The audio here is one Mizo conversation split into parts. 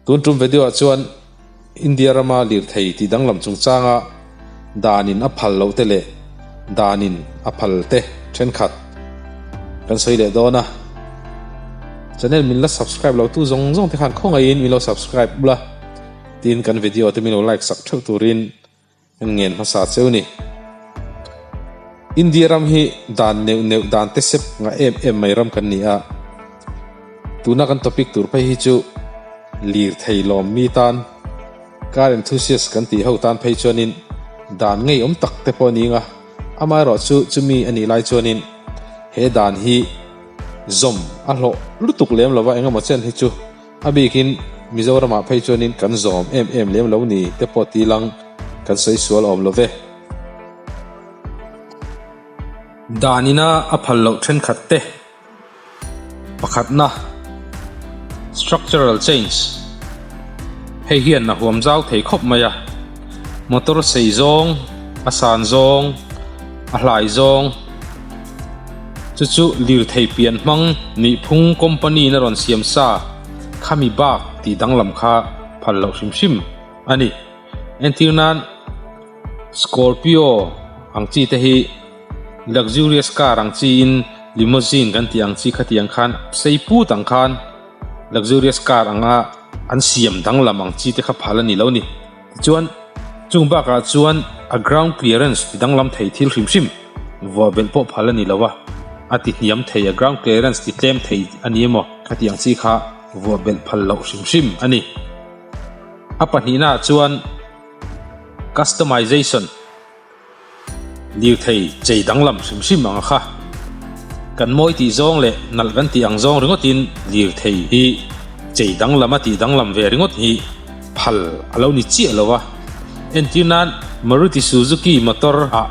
Tun tum video ah chuan India rama lirthei tih danglam chungchanga danin a phal loh te leh danin a phal te thenkhat kan sawi leh dawn a. Channel min la subscribe lo tu zawng zawng te khan khawngaihin min lo subscribe ula tin kan video te min lo like sak theuh turin Kan ngen hmasa cheu ni. India ram hi dan neuh neuh dan te sep ngah em em mai ram kan ni a. Tuna kan topic tur phei hi chu lirthei lawm mi tan, car enthusiast kan tih ho tan phei chuanin dan ngeiawm tak te pawh a ni ang a. Amaherawh chu chumi a nih lai chuanin he dan hi zawm a hlawh lutuk lem lova engemaw chen hi chu A bikin Mizoramah phei chuanin kan zawm em em lem lo ni te pawh ti lang kan sawi sual awm lo ve. Danina a phal loh thenkhat te pakhatna, structural change, hei hian a huam zau thei khawp mai a, motor sei zawng, a san zawng, a hlai zawng, Chu chu lirthei pian hmang nihphung company in a rawn siam sa khami bak tih danglam kha phal loh hrim hrim a ni. Entir nan Scorpio ang chi te hi luxurious car ang chi in limousine kan tih ang chi khatiang khan sei put ang khan luxurious car anga an siam danglam ang chi te kha phal a ni lo ni. Tichuan, chung bakah chuan a ground clearance ti danglam thei thil hrim hrim vuah belh pawh phal a ni lo a, a ti hniam thei, a ground clearance ti tlem thei a ni emaw khati ang chi kha vuah belh phal loh hrim hrim a ni. A pahnihnaah chuan customization. Lirthei chei danglam hrim hrim ang a kha. Kan mawi tih zawng leh nalh kan tih ang zawng ringawtin lirthei hi chei danglam a tih danglam ve ringawt hi phal a lo ni chiah lo a. Entir nan Maruti Suzuki motor ah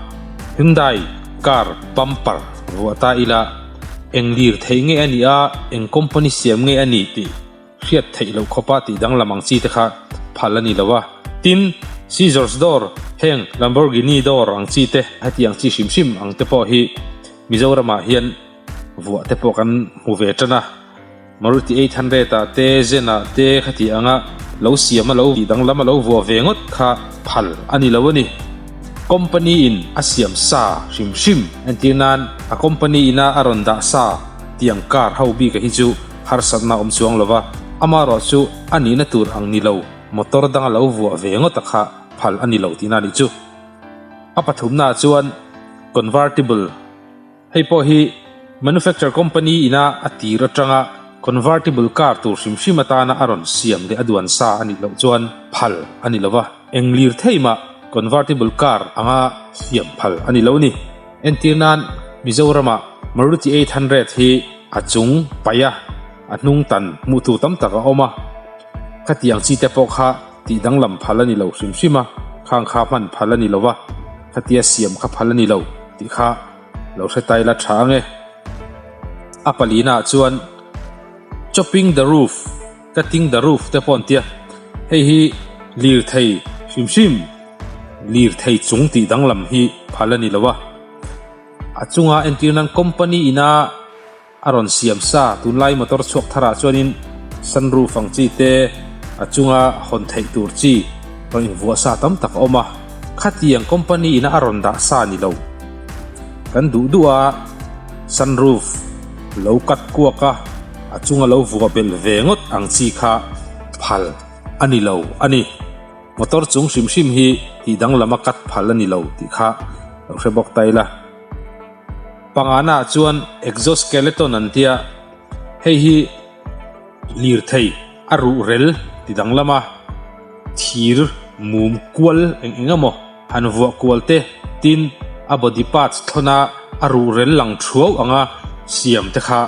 Hyundai car bumper vuah ta ila eng lirthei nge a nih a, eng company siam nge a nih tih Hriat theih loh khawpa tih danglam ang chi te kha phal a ni lo a. Tin, Scissors dawr, heng Lamborghini dawr ang chi te, heti ang chi hrim hrim ang te pawh hi Mizoramah hian vuah te pawh kan hmu ve tan a. Maruti 800 ah te, Zen ah te khati anga lo siam a lo tih danglam a lo vuah ve ngawt kha phal a ni lo a ni. Company in a siam sa hrim hrim, entir nan a company ina a rawn dah sa tiang car ho bik a hi chu Harsatna awm chuang lova, amaherawh chu a nihna tur ang ni lo, motor danga lo vuah ve ngawt a kha phal a ni lo tihna a nih chu. A pathumnaah chuan convertible, hei pawh hi manufacture company ina a tir atanga convertible car tur hrim hrim atana a rawn siam leh a duan sa a nih loh chuan phal a ni lova, eng lir thei mah convertible car anga siam phal a ni lo ni. Entir nan Mizoramah Maruti 800 hi a chung paih a, a hnung tan hmuh tur tam tak a awm a. Khatiang chi te pawh kha tih danglam phal a ni lo hrim hrim a, khang kha hman phal a ni lo va, khatia siam kha phal a ni lo tih kha lo hre tai la tha ang e. A palina ah chuan Chopping the roof, cutting the roof te pawh an tia, hei hi lirthei hrim hrim, lirthei chung tih danglam hi phal a ni lo a. A chunga entir nan company ina a rawn siam sa tunlai motor chhuak tharah chuanin sunroof ang chi te a chunga hawn theih tur chi rawn invuah sa tam tak a awm a, khatiang company ina a rawn dah sa ni lo. Kan duh duh a sunroof lo cut kuak a, a chunga lo vuah belh ve ngawt ang chi kha phal a ni lo a ni. Motor chung hrim hrim hi tih danglam a cut phal a ni lo tih kha lo hre bawk ta ila. Pangana ah chuan exoskeleton an tia, hei hi lirthei a ruh rel ti danglam a, thir mum kual eng eng emaw han vuah kual te tin a body parts thlawna a ruh rel lang thuau anga siam te kha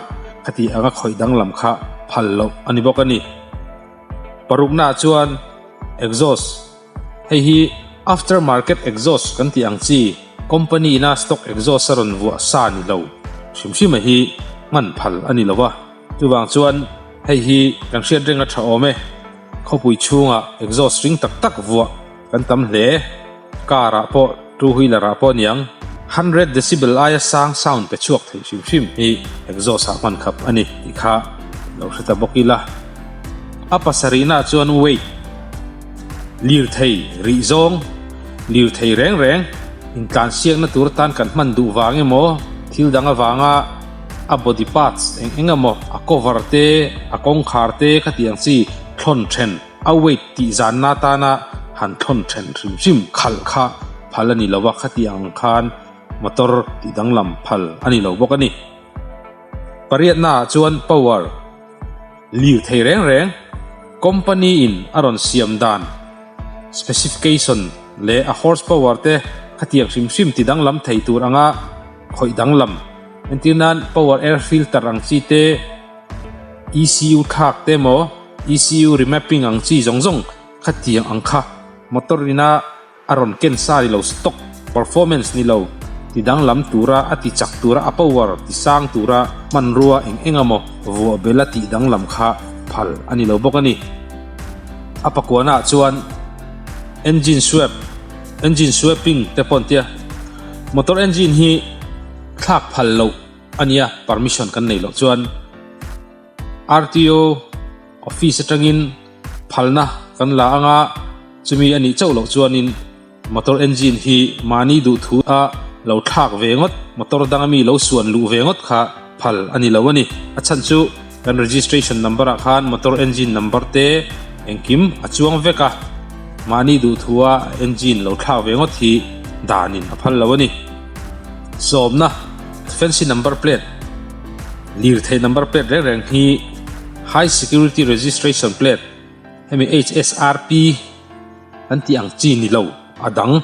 khati anga khawih danglam kha phal loh a ni bawk a ni. Paruknaah chuan exhaust, hei hi after market exhaust kan tih ang chi company ina stock exhaust a rawn vuah sa ni lo hrim hrim a hi hman phal a ni lo a, chuvang chuan hei hi kan hriat reng a tha awm e, khawpui chhungah exhaust ring tak tak vuah kan tam hle, car ah pawh two wheeler ah pawh niang 100 decibel aia sang sound pe chhuak thei hrim hrim hi exhaust ah hman khap a ni tih kha lo hre ta bawk ila. A pasarihnaah chuan weight, lirthei rih zawng, lirthei reng reng intlansiakna tur atan kan hman duh vang emaw thil dang avanga a body parts eng eng emaw a cover te, a kawngkhar te khatiang chi thlawn then a weight tih zanna atana han thlawn then hrim hrim khalh kha phal a ni lo a, khatiang khan motor tih danglam phal a ni lo bawk a ni. Pariatnaah chuan power lirthei reng reng company in a rawn siam dan specification leh a horse power te khatiang hrim hrim ti danglam thei tur anga khawih danglam entir nan power air filter ang chi te ECU thlak te emaw ECU remapping ang chi zawng zawng khatiang ang kha motor ina A rawn ken sa ni lo stock performance ni lo ti danglam tura a ti chak tura a power ti sang tura hmanrua eng eng emaw vuah bel a tih danglam kha phal a ni lo bawk a ni. A pakuana ah chuan engine swap, engine swapping te pawh an tia. Motor engine hi thlak phal loh a nia permission kan nei loh chuan RTO office atangin phalna kan la anga chumi a nih chauh loh chuanin motor engine hi mahni duhthu a lo thlak ve ngawt, motor danga mi lo suan luh ve ngawt kha phal a ni lo a ni. A chhan chu kan registration number ah khan motor engine number te engkim a chuang vek a, mahni duhthu a engine lo thlak ve ngawt hi danin a phal lo a ni. Sawmna, Fancy number plate, lirthei number plate reng reng hi High Security Registration Plate, hemi HSRP an tih ang chi ni lo, a dang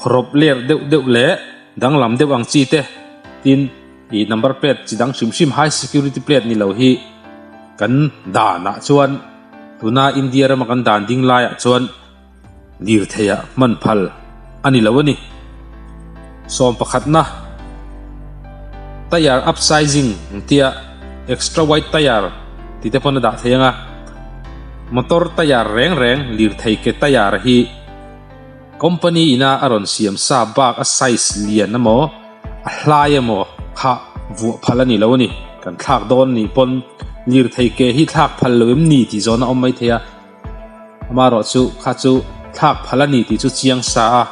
rawp ler deuh deuh leh danglam deuh ang chi te tin ih number plate chi dang hrim hrim High Security Plate ni lo hi kan danah chuan tuna India rama kan dan ding laiah chuan Lirtheiah hman phal a ni lo a ni. Sawm pakhatna, Tyre upsizing ang tia extra wide tyre tih te pawn a dah thei ang a, motor tyre reng reng lirthei ke tyre hi company ina a rawn siam sa bak a size lian emaw a hlai emaw kha vuah phal a ni lo a ni. Kan thlak dawn nih pawn lirthei ke hi thlak phal lo em ni tih zawn a awm mai thei a. Amaherawh chu kha chu thlak phal a ni tih chu chiang sa a,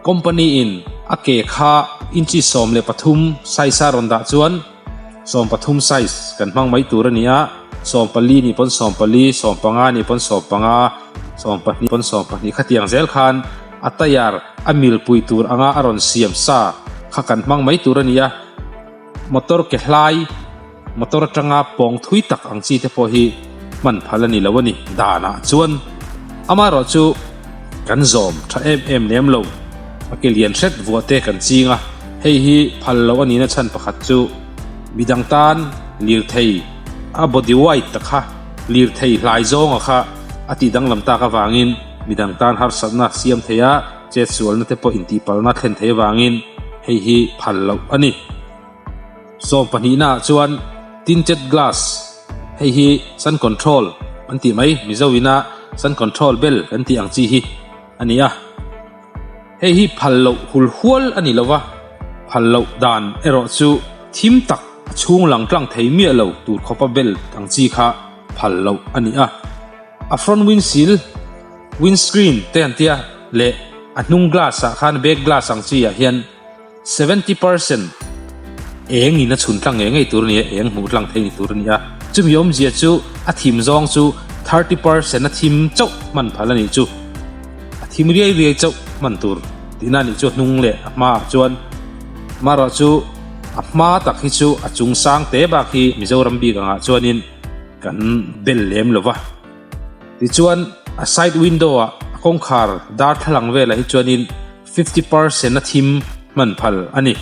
company in a ke kha inchi 13 size a rawn dah chuan 13 size kan hmang mai tur a ni a, 14 nih pawn 14, 15 nih pawn 15, 12 pawn 12 khatiang zel khan a tayar a milpui tur anga a rawn siam sa kha kan hmang mai tur a ni a, motor ke hlai. Motor atanga pawng thui tak ang chi te pawh hi hman phal a ni lo a ni. Danah chuan amaherawh chu kan zawm tha em em lem lo. A ke lian hret vuah te kan ching a, hei hi phal loh a nihna chhan pakhat chu midang tan lirthei a body white ta kha lirthei hlai zawnga kha a tih danglam tak avangin midang tan harsatna siam thei a, chetsualna te pawh intihpalna thlen thei avangin hei hi phal loh a ni. Sawm pahnihnaah chuan tinted glass, hei hi sun control an tih mai, Mizo ina sun control bel kan tih ang chi hi a ni a. Hei hi phal loh hul hual a ni lo va, phal loh dan erawh chu thim tak a chhung lang tlang thei miah lo tur khawpa bel ang chi kha phal loh a ni a. A front windshield, windscreen te an tia leh a hnung glass ah khan back glass ang chi ah hian, 70% eng in a chhun tlang ngei ngei tur a ni a, eng hmuh tlang thei ni tur a ni a. Chumi awmzia chu a thim zawng chu 30% a thim chauh hman phal a nih chu. A thim riai riai chauh hman tur tihna a nih chu a hnung leh a hmaah chuan. Amaherawh chu a hma tak hi chu a chung sang te bak hi Mizoram bik angah chuanin kan bel lem lo va. Tichuan a side window ah a kawngkhar darthlalang velah hi chuanin 50% a thim hman phal a ni.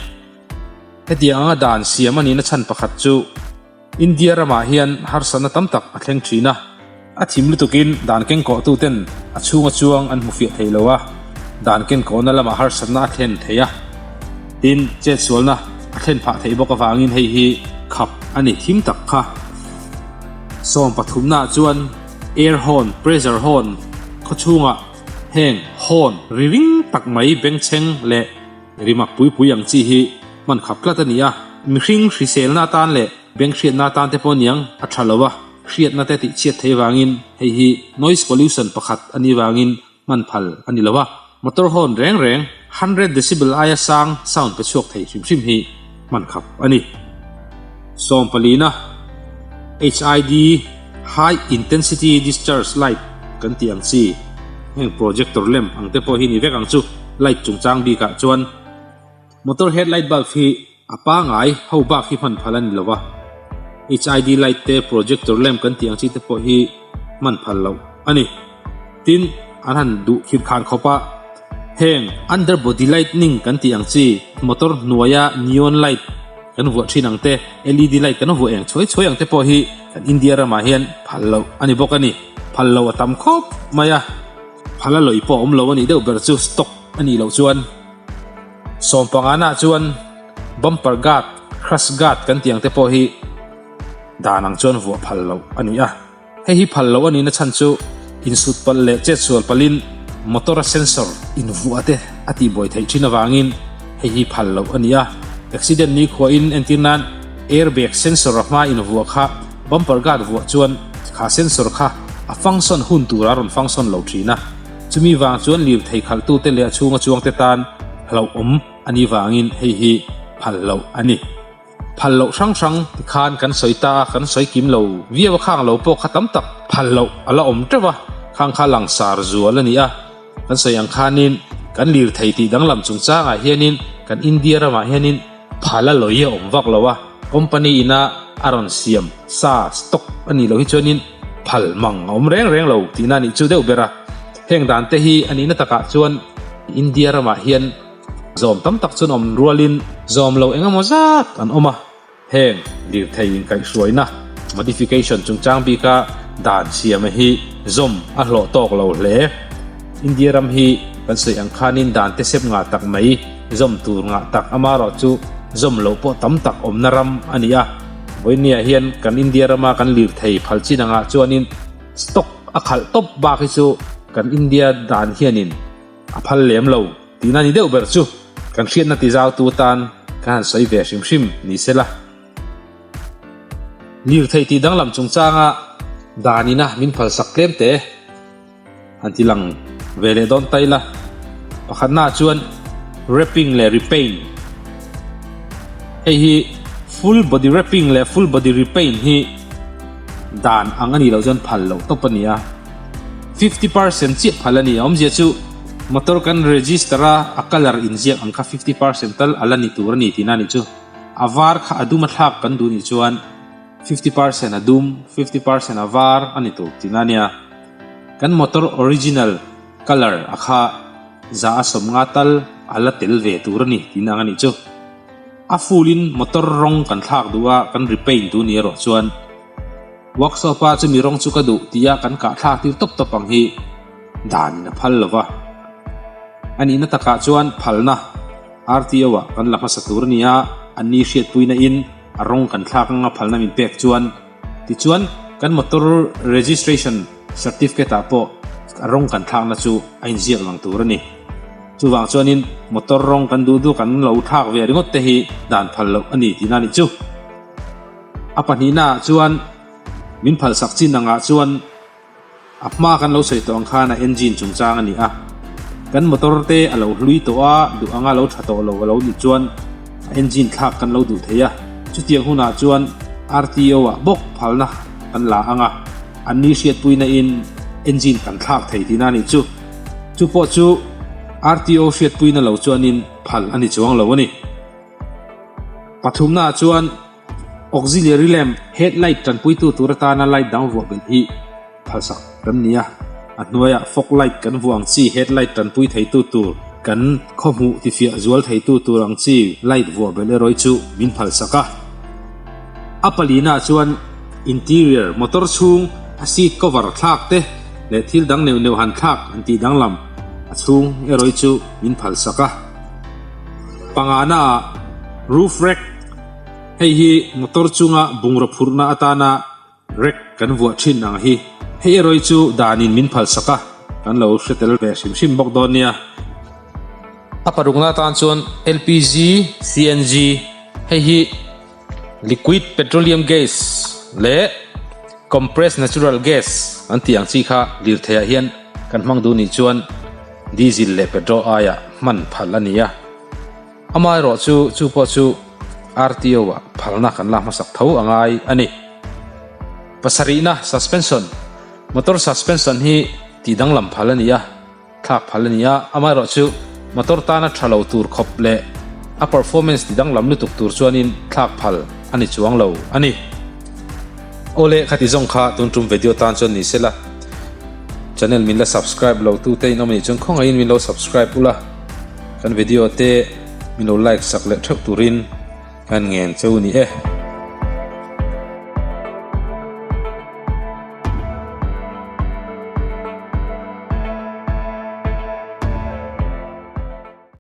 Hetiang anga dan siam a nihna chhan pakhat chu India ramah hian harsatna tam tak a thleng thin a, a thim lutukin dan kenkawhtuten a chhunga chuang an hmu fiah thei lo a, dan kenkawhna lamah harsatna a thlen thei a, tin chetsualna a thlen phah theih bawk avangin hei hi khap a ni thim tak kha. Sawm pathumnaah chuan air horn, pressure horn khawchhungah Heng horn ri ring tak mai bengchheng leh ri mak pui pui ang chi hi hman khap tlat a ni a, mihring hriselna atan leh benghriatna atan te pawh niang a tha lo a. hriatna te tihchhiat theih vangin hei hi noise pollution pakhat a nih vangin hman phal a ni lo a. Motor horn reng reng hundred decibel aia sang sound pe chhuak thei hrim hrim hi hman khap a ni. Sawmpalina, HID, High Intensity Discharge Light kan tih ang chi heng projector lamp ang te pawh hi ni vek ang chu light chungchang bikah chuan motor headlight bulb hi A pangai ho bak hi hman phal a ni lo a, HID light te, projector lamp kan tih ang chi te pawh hi hman phal loh a ni. Tin, an han duh khirh khan khawp a, heng under body lightning kan tih ang chi, motor hnuaia neon light kan vuah thin ang te, LED light kan vuah eng chhuai chhuai ang te pawh hi kan India ramah hian phal loh a ni bawk a ni. Phal loh a tam khawp mai a, phal a lawih pawh a awm lo a nih deuh ber chu stock a nih loh chuan. Sawmpangana chuan bumper guard, crash guard kan tih ang te pawh hi dan ang chuan vuah phal loh a ni a. Hei hi phal loh a nihna chhan chu insut palh leh chetsual palhin motor a sensor invuah te a tihbuai theih thin avangin hei hi phal loh a ni a. Accident ni khuahin entir nan airbag sensor a hma invuah kha bumper guard vuah chuan kha sensor kha a function hun tur a rawn function lo thin a. Chumi vang chuan lirthei khalhtute leh a chhunga chuangte tan hlauhawm a nih vangin hei hi phal loh a ni. Phal loh hrang hrang ti khan kan sawi ta a, kan sawi kim lo viau a, khang lo pawh kha tam tak phal loh a la awm teuh a, khang kha langsar zual a ni a. Kan sawi ang khanin kan lirthei tih danglam chungchangah hianin kan India ramah hianin phal a lawi a awm vak lo a, company ina a rawn siam sa stock a nih loh hi chuanin phal mang a awm reng reng lo tihna a nih chu deuh ber a. Heng dan te hi a nihna takah chuan India ramah hian zawm tam tak chuan awm rualin zawm lo eng emaw zat an awm a. Heng lirthei inkaihhruaina, modification, chungchang bika dan siama hi zawm a hlawh tawk lo hle. India ram hi kan sawi ang khanin dan te sep ngah tak mai, zawm tur ngah tak amarawh chu zawm loh pawh tam tak awmna ram a ni a. Vawinia hian kan India rama kan lirthei phal chin angah chuanin stock a khalh tawp bak hi chu kan India dan hianin a phal lem lo tihna ni deuh ber chu kan hriatna tizautu tan kan han sawi ve hrim hrim ni se la. Lirthei tih danglam chungchanga danina min phalsak tlem te. Han ti lang ve leh dawn ta ila, pakhatnaah chuan wrapping leh repaint. Hei hi full body wrapping leh full body repaint hi dan ang a nih loh chuan phal loh tawp a ni a. 50% chiah phal a ni. A awmzia chu motor kan register a, a colour inziak ang kha 50% tal a la ni tur a ni tihna a nih chu. A var kha a dum a thlak kan duh nih chuan 50% a dum, 50% a var a ni tur tihna a nia. Kan motor original colour a kha za a 50 tal a la tel ve tur a ni tihna ang a nih chu. A full in motor rawng kan thlak duh a, kan repaint duh ni erawh chuan workshop a chumi rawng chu ka duh tia kan kah thlak tir tawp tawp ang hi dan in a phal lo va. A nihna takah chuan phalna RTO ah kan la hmasa tur a ni a, anni hriatpuina in a rawng kan thlak anga phalna min pek chuan Tichuan, kan motor registration certificate ah pawh a rawng kan thlakna chu a inziak lang tur a ni. Chuvang chuanin motor rawng kan duh duh kan lo thlak ve ringawt te hi dan phal loh a ni tihna a nih chu. A pahnihna ah chuan min phalsak chin angah chuan A hma kan lo sawi tawh ang khan a engine chungchang a ni a, kan motor te a lo hlui tawh a, duh anga lo tha tawh lo a lo nih chuan a engine thlak kan lo duh thei a, chutiang hunah chuan RTO ah bawk phalna kan la ang a, anni hriatpuina in engine kan thlak thei tihna a nih chu. Chu pawh chu RTO hriatpuina lo chuanin phal a ni chuang lo a ni. Pathumnaah chuan. Auxiliary lamp, headlight tanpuitu tur atana light dang vuah belh hi phalsak kan ni a, a hnuaiah fog light kan vuah ang chi headlight tanpui theitu tur kan khawhmuh tifiah zual theitu tur ang chi light vuah belh erawh hi chu min phalsak a. A palinaah chuan interior motor chhung a seat cover thlak te leh thil dang neuh neuh han thlak an tih danglam a chhung erawh hi chu min phalsak a. Panganaah roof rack. Hei hi motor chunga bungraw phurhna atana rack kan vuah thin ang hi. Hei erawh hi chu danin min phalsak a, kan lo hre tel ve hrim hrim bawk dawn nia. A parukna atan chuan LPG, CNG, hei hi liquid petroleum gas leh. Compressed natural gas an tih ang chi kha lirtheiah hian kan hmang duh nih chuan diesel leh petrol aiah hman phal a ni a. Amaherawh chu chu pawh chu RTO ah phalna kan lak hmasak tho a ngai a ni. Pasarihna suspension, Motor suspension hi tih danglam phal a ni a. Thlak phal a ni a, amaherawh chu motor tana tha lo tur khawp leh a performance ti danglam lutuk tur chuanin thlak phal a ni chuang lo a ni. Awle khati zawng kha tun tum video tan chuan ni sela, channel min la subscribe lo tu te in awm anih chuan khawngaihin min lo subscribe ula, kan video te min lo like sak leh theuh turin kan ngen cheu ni e.